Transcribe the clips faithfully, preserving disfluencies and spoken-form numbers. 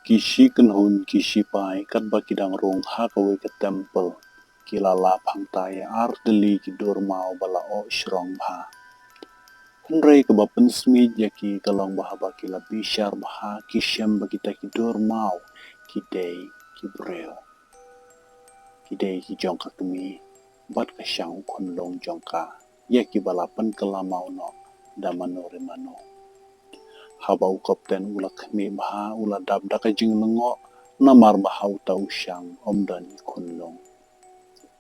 Ki shi kynhun ki shipai katba ki dang rung ha kawei ka temple, ki la lap hangta ïa artylli ki dur maw ba la oh shrong bha. Hynrei kaba pynsmit ïa ki ka long ba haba ki la bishar bha ki shem ba kita ki dur maw ki dei ki briew. Ki dei ki jong ka kmie bad ka shang u khunlung jong ka, ïa kiba la pynkylla maw noh da mano re mano. Haba u kapten u la khmih bha, u la dap da ka jinglyngngoh, namar ba ha uta u shang ym don i khunlung.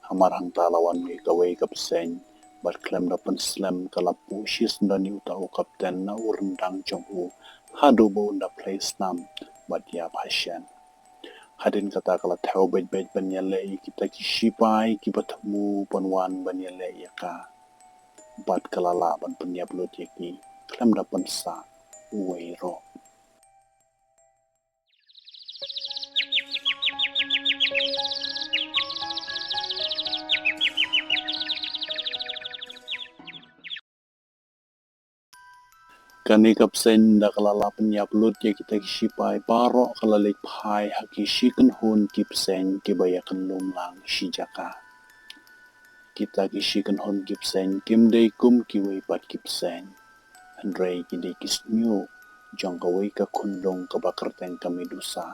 Hamar hangta la wan mih kawei ka bseiñ, bad khlem da pynslem ka la puh shisyndon ïa uta u kapten na u ryndang jong u, haduh ba un da plie snam bad ïap ha shen. Hadien kata ka la thew beit beit ban ïaleh ïa kita ki shipai kiba thmu ban wan ban ïaleh ïa ka. Bad ka la lah ban pynïap lut ïa ki khlem da pynsah uwei ruh. Kane ka bseiñ da ka la lah pynïap lut ïa kita ki shipai baroh ka la leit phai ha ki shi kynhun ki bseiñ kiba ïakynlum lang shi jaka. Kita ki shi kynhun ki bseiñ kim dei kum kiwei pat ki bseiñ. Hynrei ki dei ki shñiuh jong kawei ka khunlung kaba kyrteng ka Medusa.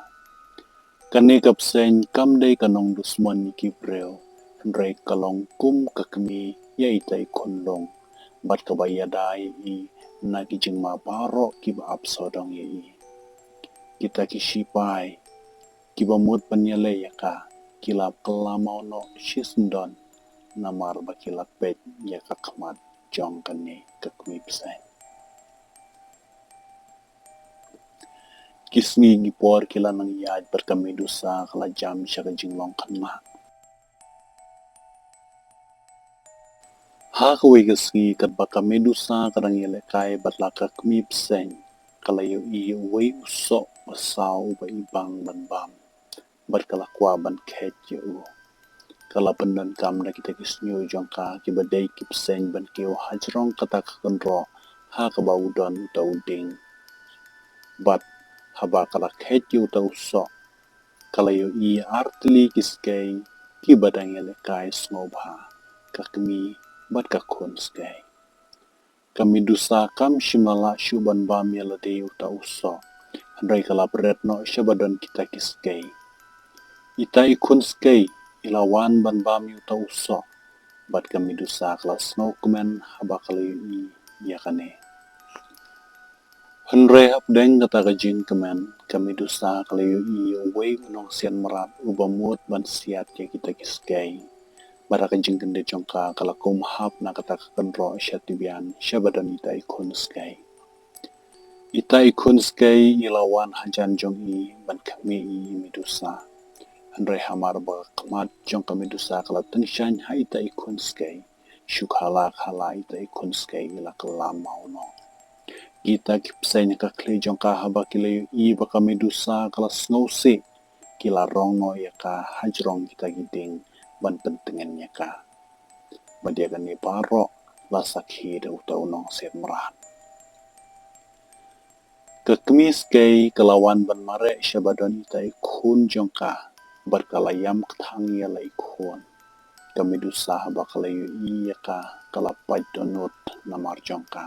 Kane ka bseiñ kam dei ka nongdusmon ïa ki briew, hynrei ka long kum ka kmie ïa ita i khunlung, bad kaba ïada ïa i na ki jingma baroh kiba ap sawdong ïa i. Kita ki shipai kiba mut ban ïaleh ïa ka, ki la kylla maw noh shisyndon, namar ba ki la peit ïa ka khmat jong kane ka kmie bseiñ. Ki sngi ki por ki la nang ïaid bad ka Medusa ka la jam sha ka jinglong khynnah. Ha kawei ka sngi katba ka Medusa ka dang ïalehkai bad la ka kmie bseiñ, ka la ïohi ïa uwei u soh ba saw uba ibang ban bam, bad ka la kwah ban kheit ïa u. Ka la pyndonkam da kita ki shñiuh jong ka kiba dei ki bseiñ ban kiew hajrong kata ka kynroh ha kaba u don uta u dieng. Bad haba ka la kheit ïa uta u soh, ka la ïohi artylli ki skei kiba dang ïalehkai sngewbha, ka kmie bad ka khun skei. Ka Medusa kam shym la lah shuh ban bam ïa lade uta u soh, hynrei ka la bret noh sha ba don kita ki skei. Ita i khun skei i la wan ban bam ïa uta u soh, bad ka Medusa ka la sngewkmen haba ka la ïohi ïa kane. Hynrei hapdeng kata ka jingkmen, ka Medusa ka la ïohi ïa uwei u nongsiat mrad uba mut ban siat ïa kita ki skei. Bad ha ka jingkyndit jong ka, ka la kum hap na kata ka kynroh sha tbian sha ba don ita i khun skei. Ita i khun skei i la wan hajan jong i ban khmih ïa i Medusa. Hynrei hamar ba ka khmat jong ka Medusa ka la tyngshaiñ ha ita i khun skei, shu khala khala ita i khun skei i la kylla maw noh. Kita ki bseiñ ha ka khlieh jong ka haba ki la ïohi ba ka Medusa ka la sngewsih, ki la rong noh ïa ka hajrong kita ki dieng ban pyntngen ïa ka. Bad ïa kane baroh la sakhi da uta u nongsiat mrad. Ka kmie skei ka la wan ban mareh sha ba don ita i khun jong ka, bad ka la ïam kthang ïa la i khun. Ka Medusa haba ka la ïohi ïa ka, ka la pait dohnud namar jong ka.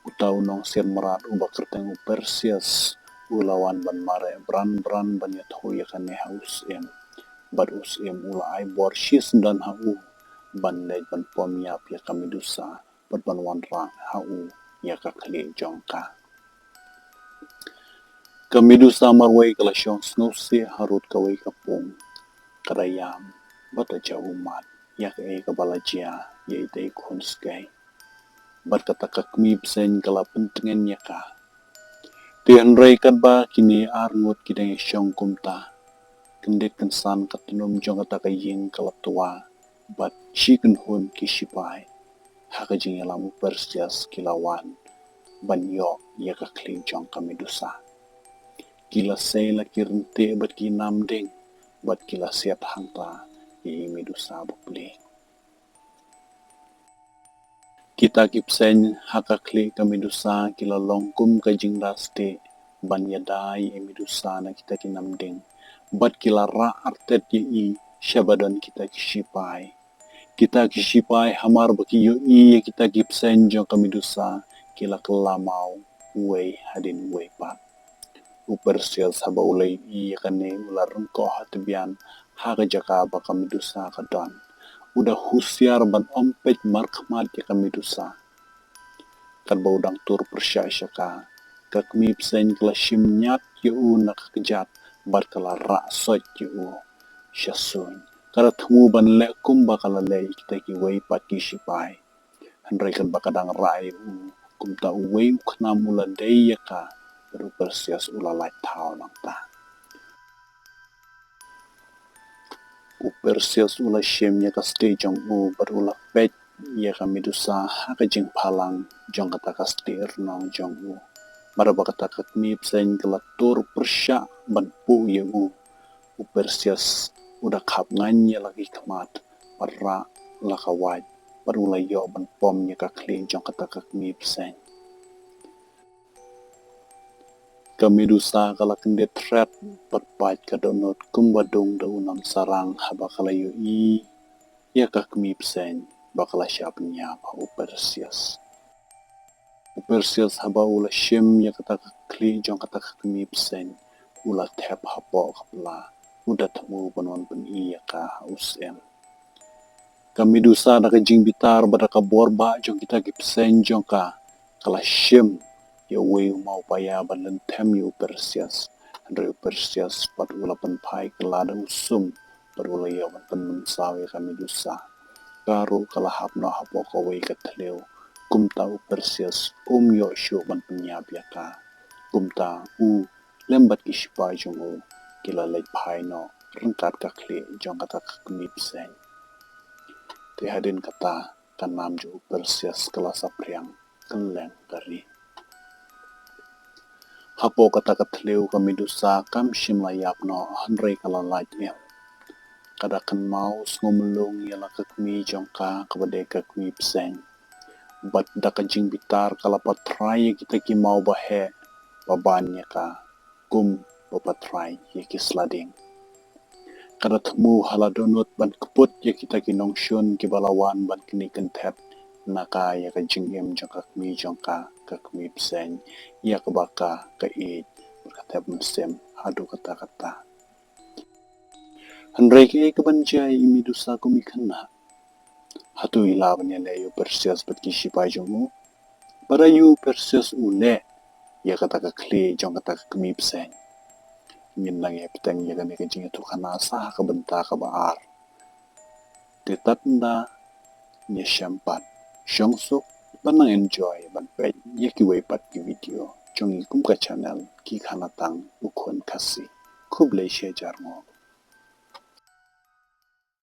Uta u nongsiat mrad uba kyrteng u Perseus u la wan ban mareh bran bran ban ïathuh ïa kane ha u syiem. Bad u syiem u la ai bor shisyndon ha u ban leit ban pom ïap ïa ka Medusa bad ban wanrah ha u ïa ka khlieh jong ka. Ka Medusa marwei ka la shong sngewsih harud kawei ka pung. Ka da ïam bad da jaw ummat ïa kaei kaba la jia ïa ita i khun skei. Bad kata ka kmie bseiñ ka la pyntngen ïa ka. Te hynrei katba kine ar ngut ki dang ïashong kumta, kyndit kynsan ka tnum jong kata ka ïing ka la twa, bad shi kynhun ki shipai ha ka jingïalam u Perseus ki la wan ban ïoh ïa ka khlieh jong ka Medusa. Ki la sei la ki ryntih bad ki nam ding, bad ki la siat hangta ïa i Medusa bapli. Kita ki bseiñ ha ka khlieh ka Medusa ki la long kum ka jingda stieh, ban ïada ïa i Medusa na kita ki namding. Bad ki la rah artet ïa i sha ba don kita ki shipai. Kita ki shipai hamar ba ki ïohi ïa kita ki bseiñ jong ka Medusa, ki la kylla maw uwei hadien uwei pat. U Perseus haba u la ïohi ïa kane u la ryngkoh ha tbian ha ka jaka ba ka Medusa ka don. U da husiar ban ym peit markhmat ïa ka Medusa. Katba u dang tur pyrshah sha ka, ka kmie bseiñ ka la shim ñiat ïa u na ka kjat bad ka la rah soit ïa u sha suiñ. Ka la thmu ban leh kumba ka la leh ïa kita kiwei pat ki shipai. Hynrei katba ka dang rah ïa u, kumta uwei u khnam u la dei ïa ka, bad u Perseus u la lait thaw nangta. U Perseus u la shim ïa ka stieh jong u bad u la peit ïa ka Medusa ha ka jingphalang jong kata ka stieh rnong jong u. Bad haba kata ka kmie bseiñ ka la tur pyrshah ban puh ïa u, u Perseus u da khap ngaiñ ïa la ki khmat bad rah la ka wait bad u la ïoh ban pom ïa ka khlieh jong kata ka kmie bseiñ. Ka Medusa ka la kyndit thret bad pait ka dohnud kumba dung da u nongsarang haba ka la ïohi ïa ka kmie bseiñ ba ka la shah pynïap ha u Perseus. U Perseus haba u la shim ïa kata ka khlieh jong kata ka kmie bseiñ, u la thep hapoh ka pla, u da thmu ban wan pyni ïa ka ha u syiem. Ka Medusa da ka jingbitar bad da ka bor bah jong kita ki bseiñ jong ka, ka la shim ïa uwei u maw paia ban lynthem ïa u Perseus. Hynrei u Perseus pat u la pynphai kylla da u sum bad u la ïoh ban pynmynsaw ïa ka Medusa. Ka ruh ka la hap noh hapoh kawei ka thliew. Kumta u Perseus um ïoh shuh ban pynïap ïa ka. Kumta u lem bad ki shipai jong u ki la leit phai noh ryngkat ka khlieh jong kata ka kmie bseiñ. Te hadien kata ka nam jong u Perseus ka la saphriang kylleng ka ri. Hapoh kata ka thliew ka Medusa kam shym la ïap noh hynrei ka la lait im. Ka da kynmaw sngewmlung ïa la ka kmie jong ka kaba dei ka kmie bseiñ. Bad da ka jingbitar ka la patrai ïa kita ki maw baheh ba ban ïa ka kum ba patrai ïa ki sla dieng. Ka da thmu ha la dohnud ban kput ïa kita ki nongshun kiba la wan ban knieh kynthet na ka ïa ka jingim jong ka kmie jong ka, ka kmie bseiñ, ïa kaba ka, ka ïeit bad ka thep mynsiem haduh katta katta. Hynrei kaei kaban jia ïa i Medusa kum i khynnah? Hato i lah ban ïaleh ïa u Perseus bad ki shipai jong u? Bad aïu u Perseus u leh ïa kata ka khlieh jong kata ka kmie bseiñ? Ngin nang ïa bteng ïa kane ka jingïathuhkhana sa ha ka bynta kaba ar. Te tad ynda ngin ïashem pat, shong suk bad nang enjoy ban peit ïa kiwei pat ki video jong ngi kum ka channel Ki Khana Tang U Khun Khasi. Khublei shihajar nguh.